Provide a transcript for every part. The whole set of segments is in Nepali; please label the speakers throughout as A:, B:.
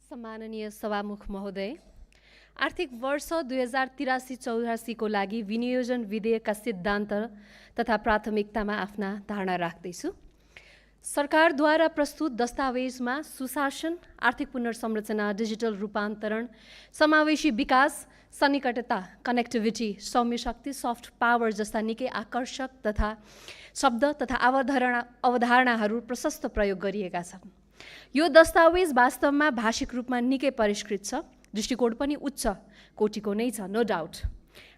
A: सम्माननीय सभामुख महोदय, आर्थिक वर्ष 2083-84 को लागि विनियोजन विधेयकका सिद्धान्त तथा प्राथमिकतामा आफ्ना धारणा राख्दैछु। सरकारद्वारा प्रस्तुत दस्तावेजमा सुशासन, आर्थिक पुनर्संरचना, डिजिटल रूपान्तरण, समावेशी विकास, सन्निकटता, कनेक्टिभिटी, सौम्य शक्ति, सफ्ट पावर जस्ता निकै आकर्षक तथा शब्द तथा अवधारणाहरू प्रशस्त प्रयोग गरिएका छन्। यो दस्तावेज वास्तवमा भाषिक रूपमा निकै परिष्कृत छ, दृष्टिकोण पनि उच्च कोटिको नै छ, नो डाउट।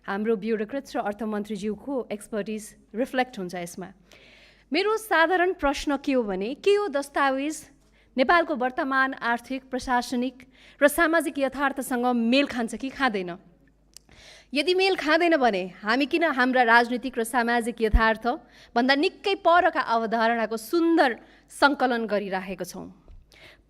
A: हाम्रो ब्युरोक्रेट्स र अर्थमन्त्रीज्यूको एक्सपर्टिज रिफ्लेक्ट हुन्छ यसमा। मेरो साधारण प्रश्न के हो भने, के यो दस्तावेज नेपालको वर्तमान आर्थिक, प्रशासनिक र सामाजिक यथार्थसँग मेल खान्छ कि खाँदैन? यदि मेल खाँदैन भने हामी किन हाम्रा राजनीतिक र सामाजिक यथार्थ भन्दा निकै परका अवधारणाको सुन्दर सङ्कलन गरिरहेको छौँ?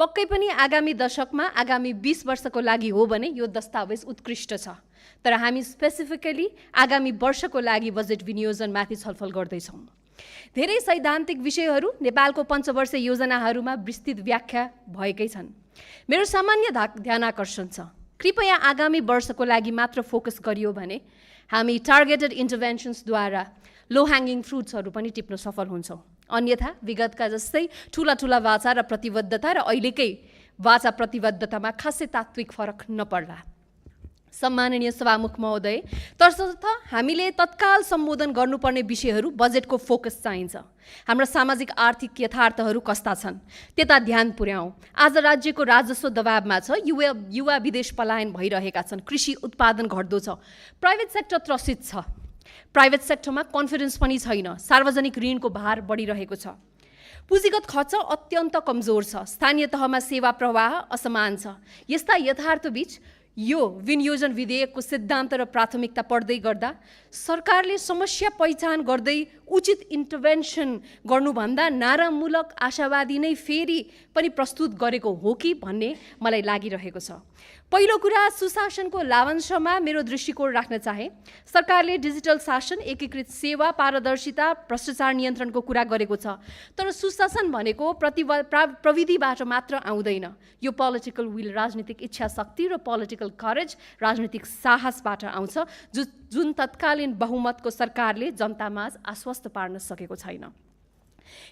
A: पक्कै पनि आगामी दशकमा, आगामी 20 वर्षको लागि हो भने यो दस्तावेज उत्कृष्ट छ, तर हामी स्पेसिफिकली आगामी वर्षको लागि बजेट विनियोजनमाथि छलफल गर्दैछौँ। धेरै सैद्धान्तिक विषयहरू नेपालको पञ्चवर्ष योजनाहरूमा विस्तृत व्याख्या भएकै छन्। मेरो सामान्य ध्यानाकर्षण छ, कृपया आगामी वर्षको लागि मात्र फोकस गरियो भने हामी टार्गेटेड इन्टरभेन्सन्सद्वारा लो ह्याङ्गिङ फ्रुट्सहरू पनि टिप्न सफल हुन्छौँ। अन्यथा विगतका जस्तै ठुला ठुला वाचा र प्रतिबद्धता र अहिलेकै वाचा प्रतिबद्धतामा खासै तात्विक फरक नपर्ला। सम्माननीय सभामुख महोदय, तसर्थ हामीले तत्काल सम्बोधन गर्नुपर्ने विषयहरू बजेटको फोकस चाहिन्छ। हाम्रा सामाजिक आर्थिक यथार्थहरू कस्ता छन् त्यता ध्यान पुर्याउँ। आज राज्यको राजस्व दबावमा छ, युवा विदेश पलायन भइरहेका छन्, कृषि उत्पादन घट्दो छ, प्राइभेट सेक्टर त्रसित छ, प्राइभेट सेक्टरमा कन्फिडेन्स पनि छैन, सार्वजनिक ऋणको भार बढिरहेको छ, पुँजीगत खर्च अत्यन्त कमजोर छ, स्थानीय तहमा सेवा प्रवाह असमान छ। यस्ता यथार्थबीच यो विनियोजन विधेयकको सिद्धान्त र प्राथमिकता पढ्दै गर्दा सरकारले समस्या पहिचान गर्दै उचित इन्टरभेन्सन गर्नुभन्दा नारामूलक आशावादी नै फेरि पनि प्रस्तुत गरेको हो कि भन्ने मलाई लागिरहेको छ। पहिलो कुरा, सुशासनको लाभांशमा मेरो दृष्टिकोण राख्न चाहे। सरकारले डिजिटल शासन, एकीकृत सेवा, पारदर्शिता, भ्रष्टाचार नियन्त्रणको कुरा गरेको छ, तर सुशासन भनेको प्रविधिबाट मात्र आउँदैन। यो पोलिटिकल विल, राजनीतिक इच्छा शक्ति र पोलिटिकल करेज, राजनीतिक साहसबाट आउँछ, जुन तत्कालीन बहुमतको सरकारले जनतामाझ आश्वस्त पार्न सकेको छैन।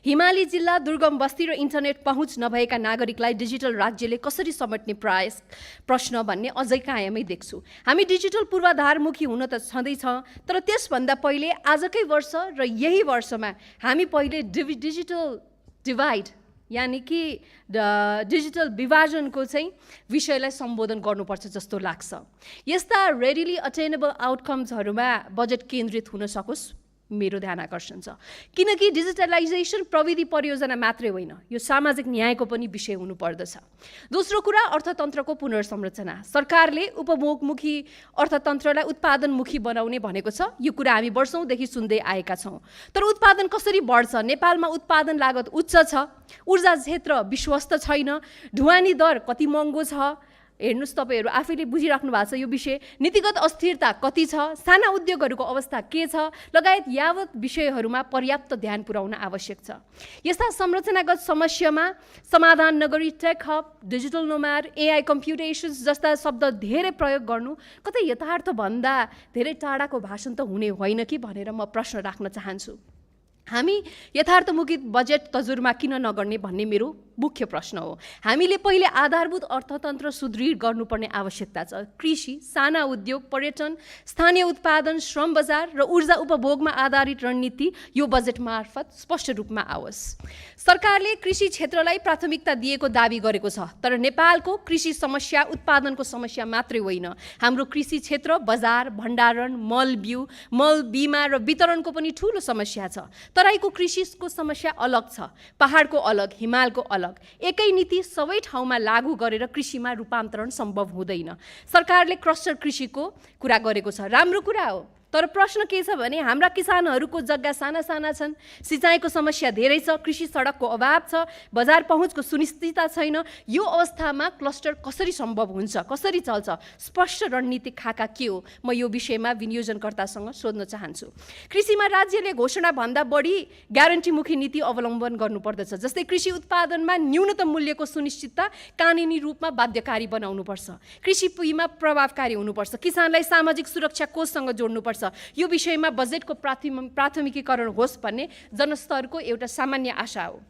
A: हिमाली जिल्ला, दुर्गम बस्ती र इन्टरनेट पहुँच नभएका नागरिकलाई डिजिटल राज्यले कसरी समेट्ने प्रश्न भन्ने अझै कायमै देख्छु। हामी डिजिटल पूर्वाधारमुखी हुन त छँदैछ, तर त्यसभन्दा पहिले आजकै वर्ष र यही वर्षमा हामी पहिले डिजिटल डिभाइड यानि कि डिजिटल विभाजनको चाहिँ विषयलाई सम्बोधन गर्नुपर्छ जस्तो लाग्छ। यस्ता रेडिली अटेनेबल आउटकम्सहरूमा बजेट केन्द्रित हुन सकोस्, मेरो ध्यान आकर्षण छ। किनकि डिजिटलाइजेसन प्रविधि परियोजना मात्रै होइन, यो सामाजिक न्यायको पनि विषय हुनुपर्दछ। दोस्रो कुरा, अर्थतन्त्रको पुनर्संरचना। सरकारले उपभोगमुखी अर्थतन्त्रलाई उत्पादनमुखी बनाउने भनेको छ। यो कुरा हामी वर्षौँदेखि सुन्दै आएका छौँ, तर उत्पादन कसरी बढ्छ? नेपालमा उत्पादन लागत उच्च छ, ऊर्जा क्षेत्र विश्वस्त छैन, ढुवानी दर कति महँगो छ, हेर्नुहोस् तपाईँहरू आफैले बुझिराख्नु भएको छ यो विषय, नीतिगत अस्थिरता कति छ, साना उद्योगहरूको अवस्था के छ, लगायत यावत विषयहरूमा पर्याप्त ध्यान पुर्याउन आवश्यक छ। यस्ता संरचनागत समस्यामा समाधान नगरी tech hub, digital nomad, AI computations जस्ता शब्द धेरै प्रयोग गर्नु कतै यथार्थभन्दा धेरै टाढाको भाषण त हुने होइन कि भनेर म प्रश्न राख्न चाहन्छु। हामी यथार्थमुखी बजेट तजुर्मा किन नगर्ने भन्ने मेरो मुख्य प्रश्न हो। हामीले पहिले आधारभूत अर्थतन्त्र सुदृढ गर्नुपर्ने आवश्यकता छ। कृषि, साना उद्योग, पर्यटन, स्थानीय उत्पादन, श्रम बजार र ऊर्जा उपभोगमा आधारित रणनीति यो बजेट मार्फत स्पष्ट रूपमा आओस्। सरकारले कृषि क्षेत्रलाई प्राथमिकता दिएको दाबी गरेको छ, तर नेपालको कृषि समस्या उत्पादनको समस्या मात्रै होइन। हाम्रो कृषि क्षेत्र बजार, भण्डारण, मल बिमा र वितरणको पनि ठुलो समस्या छ। तराईको कृषिको समस्या अलग छ, पहाडको अलग, हिमालको अलग। एकै नीति सबै ठाउँमा लागू गरेर कृषिमा रूपान्तरण सम्भव हुँदैन। सरकारले क्लस्टर कृषिको कुरा गरेको छ, राम्रो कुरा हो, तर प्रश्न के छ भने हाम्रा किसानहरूको जग्गा साना साना छन्, सिँचाइको समस्या धेरै छ, कृषि सडकको अभाव छ, बजार पहुँचको सुनिश्चितता छैन। यो अवस्थामा क्लस्टर कसरी सम्भव हुन्छ, कसरी चल्छ, स्पष्ट रणनीतिक खाका के हो, म यो विषयमा विनियोजनकर्तासँग सोध्न चाहन्छु। कृषिमा राज्यले घोषणाभन्दा बढी ग्यारेन्टीमुखी नीति अवलम्बन गर्नुपर्दछ। जस्तै कृषि उत्पादनमा न्यूनतम मूल्यको सुनिश्चितता कानुनी रूपमा बाध्यकारी बनाउनुपर्छ, कृषि बीमा प्रभावकारी हुनुपर्छ, किसानलाई सामाजिक सुरक्षा कोषसँग जोड्नुपर्छ। यो विषयमा बजेटको प्राथमिकीकरण होस् भन्ने जनस्तरको एउटा सामान्य आशा हो।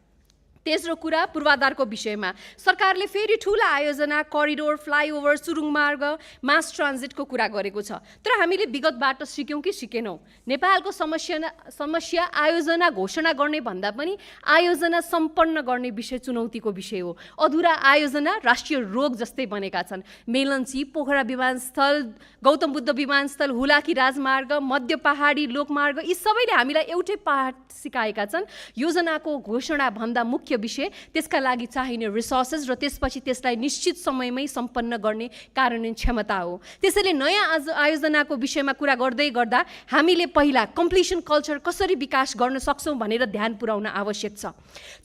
A: तेस्रो कुरा पूर्वाधारको विषयमा सरकारले फेरि ठुला आयोजना, करिडोर, फ्लाइओभर, सुरुङ मार्ग, मास ट्रान्जिटको कुरा गरेको छ। तर हामीले विगतबाट सिक्यौँ कि सिकेनौँ? नेपालको समस्या आयोजना घोषणा गर्ने भन्दा पनि आयोजना सम्पन्न गर्ने विषय चुनौतीको विषय हो। अधुरा आयोजना राष्ट्रिय रोग जस्तै बनेका छन्। मेलन्ची, पोखरा विमानस्थल, गौतम बुद्ध विमानस्थल, हुलाकी राजमार्ग, मध्य पहाडी लोकमार्ग, यी सबैले हामीलाई एउटै पाठ सिकाएका छन्। योजनाको घोषणा भन्दा मुख्य विषय त्यसका लागि चाहिने रिसोर्सेस र त्यसपछि त्यसलाई निश्चित समयमै सम्पन्न गर्ने कार्यान्वयन क्षमता हो। त्यसैले नयाँ आयोजनाको विषयमा कुरा गर्दै गर्दा हामीले पहिला कम्प्लिसन कल्चर कसरी विकास गर्न सक्छौँ भनेर ध्यान पुर्याउन आवश्यक छ।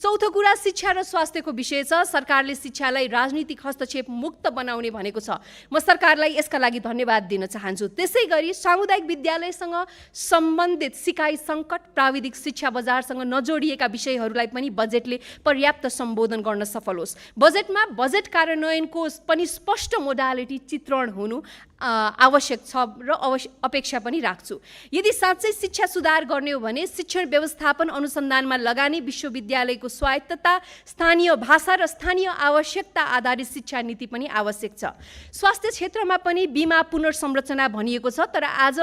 A: चौथो कुरा शिक्षा र स्वास्थ्यको विषय छ। सरकारले शिक्षालाई राजनीतिक हस्तक्षेप मुक्त बनाउने भनेको छ। म सरकारलाई यसका लागि धन्यवाद दिन चाहन्छु। त्यसै गरी सामुदायिक विद्यालयसँग सम्बन्धित सिकाइ सङ्कट, प्राविधिक शिक्षा बजारसँग नजोडिएका विषयहरूलाई पनि बजेटले पर्याप्त सम्बोधन गर्न सफल होस्। बजेटमा बजेट कार्यान्वयनको पनि स्पष्ट मोडालिटी चित्रण हुनु आवश्यक छ र अपेक्षा पनि राख्छु। यदि साँच्चै शिक्षा सुधार गर्ने हो भने शिक्षण व्यवस्थापन अनुसन्धानमा लगानी, विश्वविद्यालयको स्वायत्तता, स्थानीय भाषा र स्थानीय आवश्यकता आधारित शिक्षा नीति पनि आवश्यक छ। स्वास्थ्य क्षेत्रमा पनि बिमा पुनर्संरचना भनिएको छ, तर आज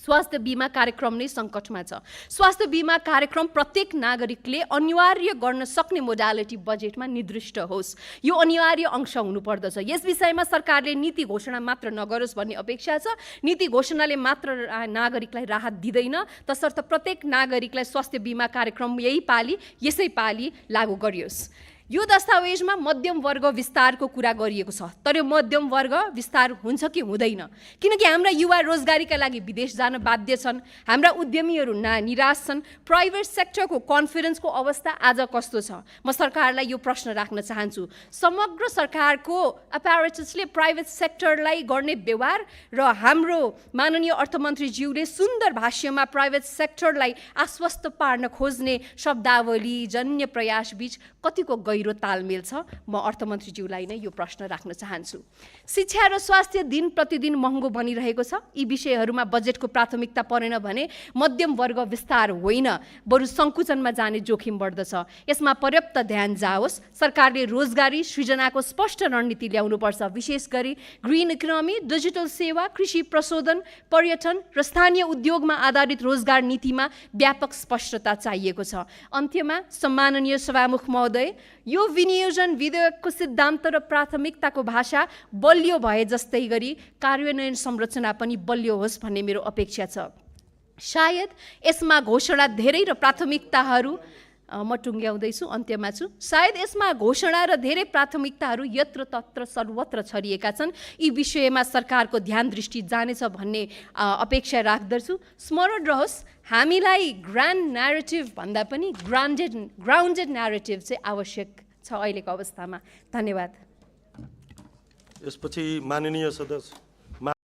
A: स्वास्थ्य बिमा कार्यक्रम नै सङ्कटमा छ। स्वास्थ्य बिमा कार्यक्रम प्रत्येक नागरिकले अनिवार्य गर्न सक्ने मोडालिटी बजेटमा निर्दिष्ट होस्। यो अनिवार्य अंश हुनुपर्दछ। यस विषयमा सरकारले नीति घोषणा मात्र नगरोस् भन्ने अपेक्षा छ। नीति घोषणाले मात्र नागरिकलाई राहत दिँदैन, तसर्थ प्रत्येक नागरिकलाई स्वास्थ्य बिमा कार्यक्रम यसै पाली लागू गरियोस्। यो दस्तावेजमा मध्यम वर्ग विस्तारको कुरा गरिएको छ, तर यो मध्यम वर्ग विस्तार हुन्छ कि हुँदैन? किनकि हाम्रा युवा रोजगारीका लागि विदेश जान बाध्य छन्, हाम्रा उद्यमीहरू निराश छन्। प्राइभेट सेक्टरको कन्फिडेन्सको अवस्था आज कस्तो छ? म सरकारलाई यो प्रश्न राख्न चाहन्छु। समग्र सरकारको एपारेटसले प्राइभेट सेक्टरलाई गर्ने व्यवहार र हाम्रो माननीय अर्थमन्त्रीज्यूले सुन्दर भाष्यमा प्राइभेट सेक्टरलाई आश्वस्त पार्न खोज्ने शब्दावली जन्य प्रयास बीच कतिको गहिरो तालमेल छ? म अर्थमन्त्रीज्यूलाई नै यो प्रश्न राख्न चाहन्छु। शिक्षा र स्वास्थ्य दिन प्रतिदिन महँगो बनिरहेको छ। यी विषयहरूमा बजेटको प्राथमिकता परेन भने मध्यम वर्ग विस्तार होइन, बरु सङ्कुचनमा जाने जोखिम बढ्दछ। यसमा पर्याप्त ध्यान जाओस्। सरकारले रोजगारी सृजनाको स्पष्ट रणनीति ल्याउनुपर्छ। विशेष गरी ग्रिन इकोनोमी, डिजिटल सेवा, कृषि प्रशोधन, पर्यटन र स्थानीय उद्योगमा आधारित रोजगार नीतिमा व्यापक स्पष्टता चाहिएको छ। अन्त्यमा सम्माननीय सभामुख महोदय, यो विनियोजन विधेयकको सिद्धान्त र प्राथमिकताको भाषा बलियो भए जस्तै गरी कार्यान्वयन संरचना पनि बलियो होस् भन्ने मेरो अपेक्षा छ। सायद यसमा घोषणा धेरै र प्राथमिकताहरू म टुङ्ग्याउँदैछु, अन्त्यमा छु। सायद यसमा घोषणा र धेरै प्राथमिकताहरू यत्र तत्र सर्वत्र छरिएका छन्। यी विषयमा सरकारको ध्यान दृष्टि जानेछ भन्ने अपेक्षा राख्दछु। स्मरण रहोस्, हामीलाई ग्रान्ड न्यारेटिभ भन्दा पनि ग्राउन्डेड न्यारेटिभ चाहिँ आवश्यक छ अहिलेको अवस्थामा। धन्यवाद।
B: यसपछि माननीय सदस्य